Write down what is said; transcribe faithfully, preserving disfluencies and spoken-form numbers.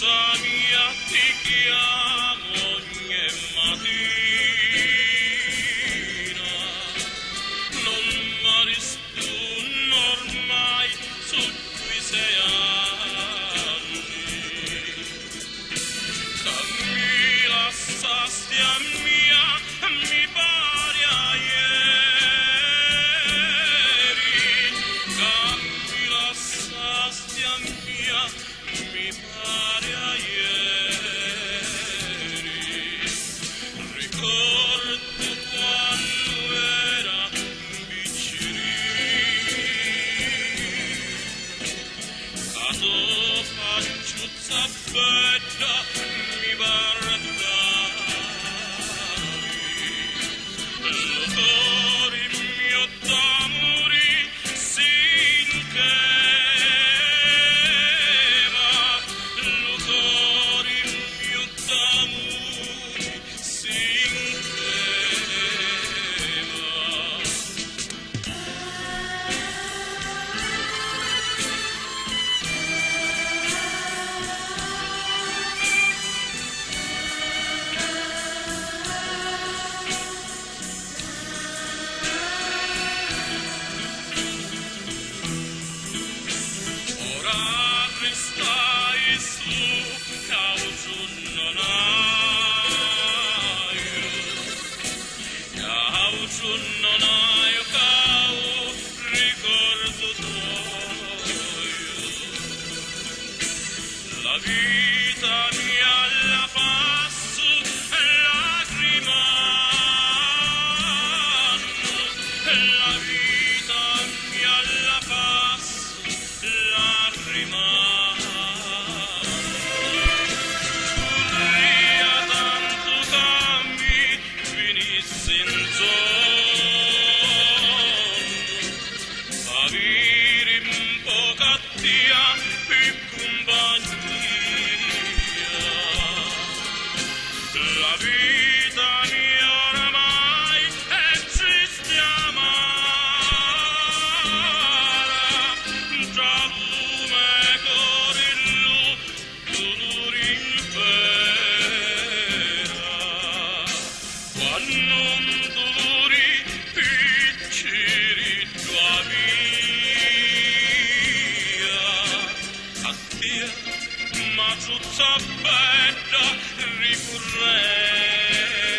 Sa mia ti chiamu ogni matina, non mi rispunni ormai, su dui sei anni ca mi lassasti a mia, mi pari a ieri, ca mi lassasti a mia, mi pari a ieri. Ricordu quannu era picciriddu, a to facciuzza bedda mi guardavi, lu cori miu d'amuri si incheva, lu cori miu d'amuri si incheva. Ora ristai su cauciu non haiu, cauciu non haiu, cau ricordu toiu. La vita mia la passu lacrimannu, la vita mia la passu lacrimannu. Vurria tantu ca mi vinissi 'n sonnu, aviri 'n pocu a tia pi cumpagnia. La vita mia oramai è tristi e amara, ntra lu me cori lu duluri impera. Quannu un duluri picciriddu avia, a tia, matuzza bedda, ricurreva.